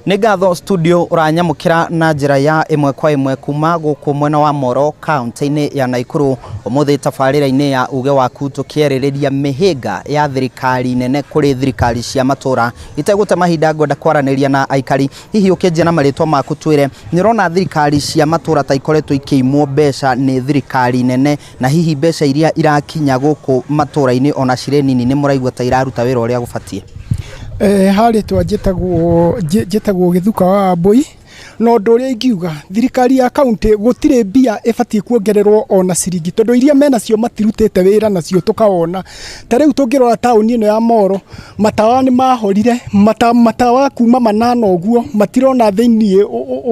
Nĩ ngatho studio ũranyamũkĩra na njĩra ya ĩmwe kwa ĩmwe kuma gũkũ mwena wa Moro kaunti-inĩ ya Naikuru. Ũmũthĩ tabarĩra-inĩ ya uge waku tũkĩarĩrĩria mĩhĩnga ya thirikari nene kũrĩ thirikari cia matũra. Itegũte mahinda ngwenda kwaranĩria na aikari, hihi ũkĩanjia na marĩtwa maku twĩre nĩ ũrona thirikari cia matũra ta ikoretwo ikĩimwo mbeca nĩ thirikari nene, na hihi mbeca iria irakinya gũkũ matũra-inĩ ona cirĩ nini nĩ mũraigua ta iraruta wĩra ũrĩa gũbatiĩ? Harĩtwa njĩtagwo Gĩthuka wa Wambũi, na ũndũ ũrĩa ingiuga, thirikari ya kauntĩ gũtirĩ mbia ĩbatiĩ kuongererwo ona ciringi, tondũ iria menacio matirutĩte wĩra nacio tũkawona. Ta rĩu tũngĩrora taũni ĩno ya Moro, matawa nĩ mahorire, matawa kuma manana ũguo matirona thĩiniĩ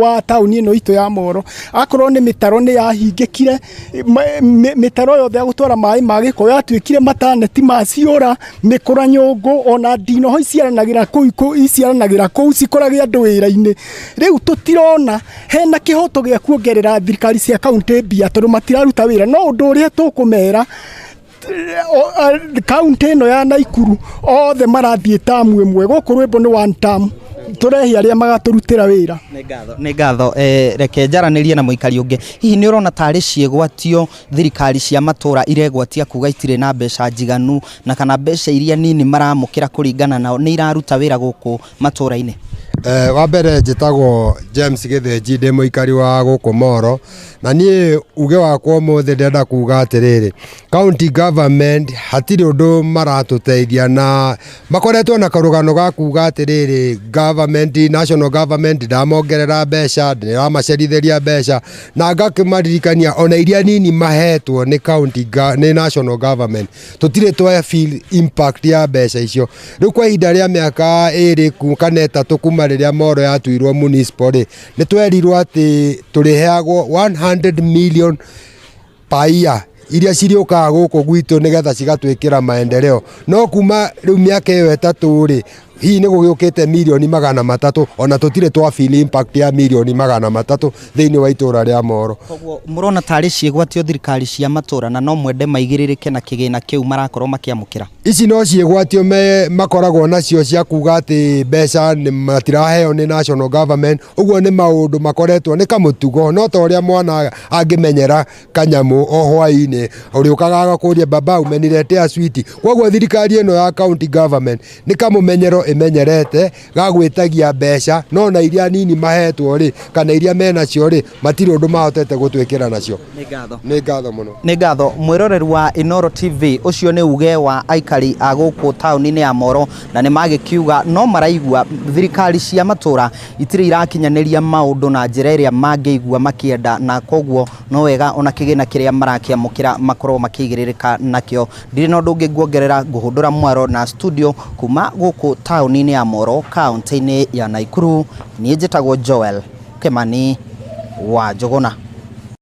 wa taũni ĩno itũ ya Moro. Akorwo nĩ mĩtaro nĩ yahingĩkire, mĩtaro yothe ya gũtwara maĩ ma gĩko yatuĩkire mataneti maciũra, mĩkũra nyũngũ ona ndinoho iciaranagĩra kũu iciaranagĩra kũu cikorage andũ wĩra-inĩ. Rĩu tũtirona hena kĩhoto gĩa kuongerera thirikari cia kauntĩ mbia tondũ matiraruta wĩra. No ũndũ ũrĩa tũkũmera, kaunti ĩno ya Naikuru othe marathiĩ tamu ĩmwe, gũkũ rwĩmbo nĩ one term, tũrehe arĩa magatũrutĩra wĩra. Nĩ ngatho. Reke njaranĩrie na mũikari ũngĩ. Hihi nĩ ũrona tarĩ ciĩgwatio thirikari cia matũra iregwatia kuga itirĩ na mbeca njiganu, na kana mbeca iria nini maramũkĩra kũringana nao nĩ iraruta wĩra gũkũ matũra-inĩ? Wa mbere njĩtagwo James Gĩthĩnji, ndĩ mũikari wa gũkũ Moro, na niĩ uge wakwa ũmũthĩ ndĩrenda kuga atĩrĩrĩ, county government hatirĩ ũndũ maratũteithia, na makoretwo na karũgano ga kuga atĩrĩrĩ, government, national government ndĩramongerera mbeca, ndĩramacerithĩria mbeca, na ngakĩmaririkania ona iria nini mahetwo nĩ county, nĩ national government, tũtirĩ twa feel impact ya mbeca icio. Rĩu kwa ihinda rĩa mĩaka 2 kana 3 kuma rĩrĩa Moro yatuirwo municipal rĩ, nĩ twerirwo atĩ tũrĩheagwo 100 million per year iria cirĩũkaga gũkũ gwitũ nĩgetha cigatwĩkĩra maendeleo. No kuma rĩu mĩaka ĩyo 3 rĩ, hihi nĩ gũgĩũkĩte mirioni 300, ona tũtirĩ twa feel impact ya mirioni 300 thĩinĩ wa itũra rĩa Moro. Koguo mũrona tarĩ ciĩgwatio thirikari cia matũra na no mwende maigĩrĩrĩke na kĩgĩna kĩu marakorwo makĩamũkĩra? Ici no ciĩgwatio makoragwo nacio cia kuga atĩ mbeca nĩ matiraheo nĩ national government. Ũguo nĩ maũndũ makoretwo nĩ kamũtugo, no ta ũrĩa mwana angĩmenyera kanyamũ o hwaĩ-inĩ ũrĩũkaga agakũria baba umeniletea switi. Koguo thirikari ĩno ya county government nĩ kamũmenyero ĩmenyerete ga gwĩtagia mbeca, no na iria nini mahetwo rĩ, kana iria menacio rĩ, matirĩ ũndũ mahotete gũtwĩkĩra nacio. Nĩ ngatho. Nĩ ngatho mũno. Nĩ ngatho mwĩroreri wa Inooro TV. Ũcio nĩ uge wa aikari a gũkũ taũni-inĩ ya Moro, na nĩ magĩkiuga no maraigua thirikari cia matũra itirĩ irakinyanĩria maũndũ na njĩra ĩrĩa mangĩigua makĩenda, na koguo no wega ona kĩgĩna kĩrĩa marakĩamũkĩra makorwo makĩigĩrĩrĩka nakĩo. Ndirĩ na ũndũ ũngĩ nguongerera, ngũhũndũra mwaro na studio kuma gũkũ taũni-inĩ ya Moro kaunti-inĩ ya Naikuru. Niĩ njĩtagwo Joel Kimani wa Njũgũna.